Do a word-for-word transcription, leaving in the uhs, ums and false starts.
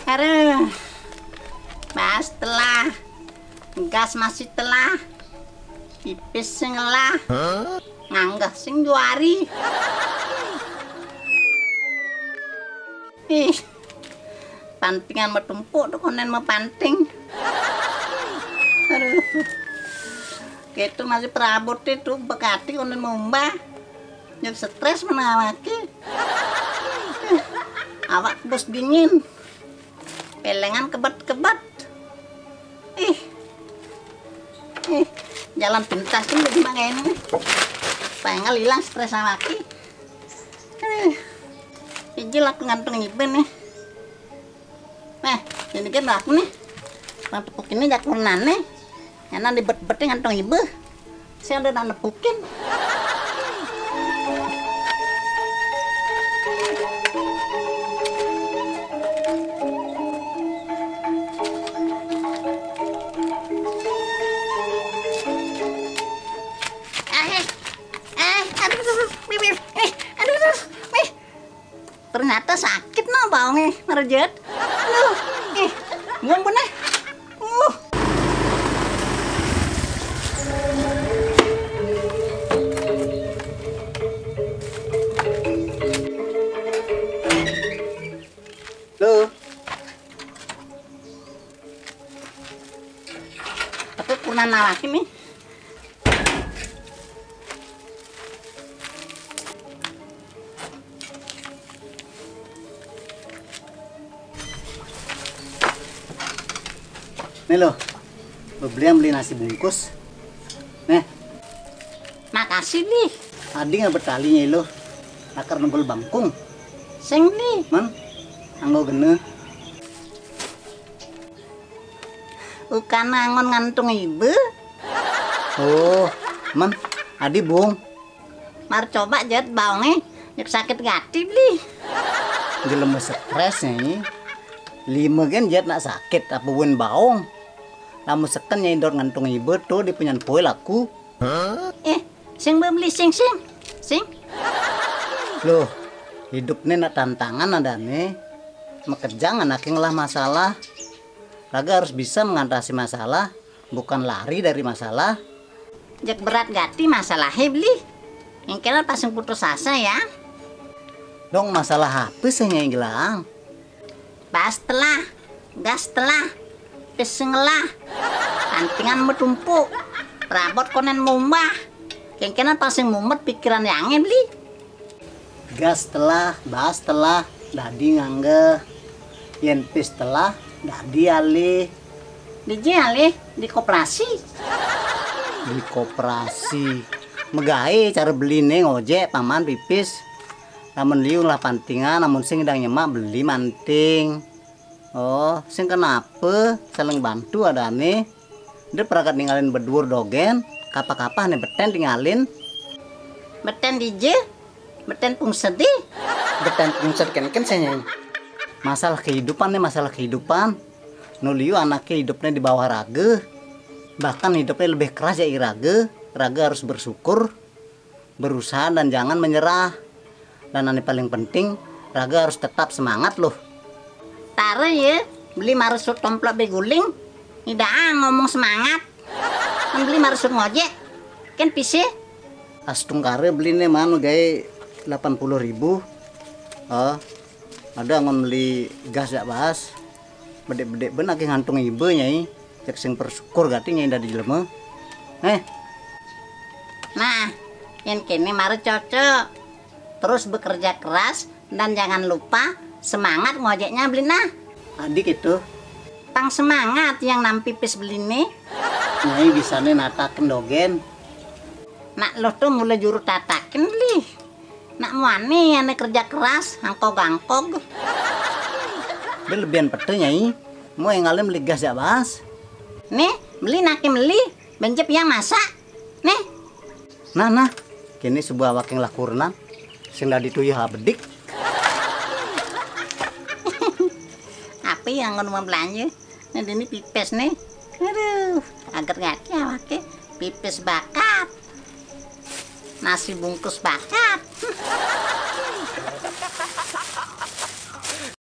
Aduh, bas telah, gas masih telah, pipis sing ngelah, nganggeh sing juari. Ih, pantingan metumpuk tuh konen mau panting. Aduh, gitu masih perabot itu bekati konen mau mbah. Jadi stres menawaki. Awak bos dingin. Pelengan kebet-kebet. Ih. Ih, jalan pintas ini bagaimana ini. Pengen hilang stres sama aki. Eh, ijil aku ngantung iben nih. Nah, ini kan aku nih. Mantep ini jak nane. Yana dibet-beti ngantung ibe. Saya ada nang nepukin. Eh, eh, aduh, aduh, aduh, eh, aduh, aduh, eh. Ternyata sakit no baonge merejat. Aduh, eh, ngomong eh. Uh. Lo. Tapi pernah lagi nih. Nih lo, bebeli yang beli nasi bungkus. Nih. Makasih, Li. Adi nggak bertalinya lo. Akar nembel bangkung. Sing, Li. Man, anggo gene. Ukan angon ngantung ibe. Oh, man, adi bung. Mar coba jet baonge, nek sakit gati beli. Jelema stres nih. Lima gen jet nak sakit apa wen baong. Lamun seken nyai dor ngantung ibe tuh di punyan poe laku. Eh, sing beli sing sing. Sing. Loh, hidup nih nak tantangan ada nih. Makejang anak yang ngelah masalah. Raga harus bisa mengatasi masalah, bukan lari dari masalah. Jek berat gati masalahnya beli. Engkena pasang putus asa ya. Dong masalah apa sih nyai gelang? Bas telah, gas telah, pis ngelah, pantingan metumpuk, perabot konen mumbah. Kengkenan pasing mumet pikiran yange beli. Gas telah, bas telah, dadi ngangge. Yen pis telah, dadi alih. Di je alih, di koperasi. Di koperasi. Megae cara beli nih ngojek paman pipis. Lamun liu lah pantingan, lamun sing ndang nyemak beli manting. Oh, sing kenapa? Saling bantu ada nih. Dia perakat ninggalin bedur dogen, kapah-kapah nih beten tinggalin. Beten di je, beten pungsedi. Beten pungsed kenken saya. Masalah kehidupan nih, masalah kehidupan. Nuliu anaknya hidupnya di bawah raga. Bahkan hidupnya lebih keras ya raga. Raga harus bersyukur, berusaha dan jangan menyerah. Dan yang paling penting, raga harus tetap semangat loh. Tare ya, beli maresut tomplok beguling. Ida ngomong semangat. Kan beli maresut ngojek. Kan pise? Astungkare beli nih manu gae delapan puluh ribu. Oh, ada ngon beli gas jak bahas. Bedek-bedek ben akeh ngantung ibe nyai. Cek sing bersyukur gati nyai dadi jelema. Eh. Nah, yang kene mara cocok. Terus bekerja keras dan jangan lupa semangat ngojeknya beli nah. Adik itu. Tang semangat yang nampi pis beli nih. Nyai bisane nataken dogen. Nak lo tuh mulai juru tataken beli. Nak muani ane kerja keras, angkog-angkog. Dia lebihan pete nyai. Mau yang ngalem beli gas jak bahas. Nih, beli naki beli, benjep yang masak. Nih. Nah, nah, kini sebuah waking lakurnan sing dadi tuyuh abedik. Apa yang ngono mau belanja? Nih, ini pipis nih. Aduh, agar gati awake. Pipis bakat. Nasi bungkus bakat.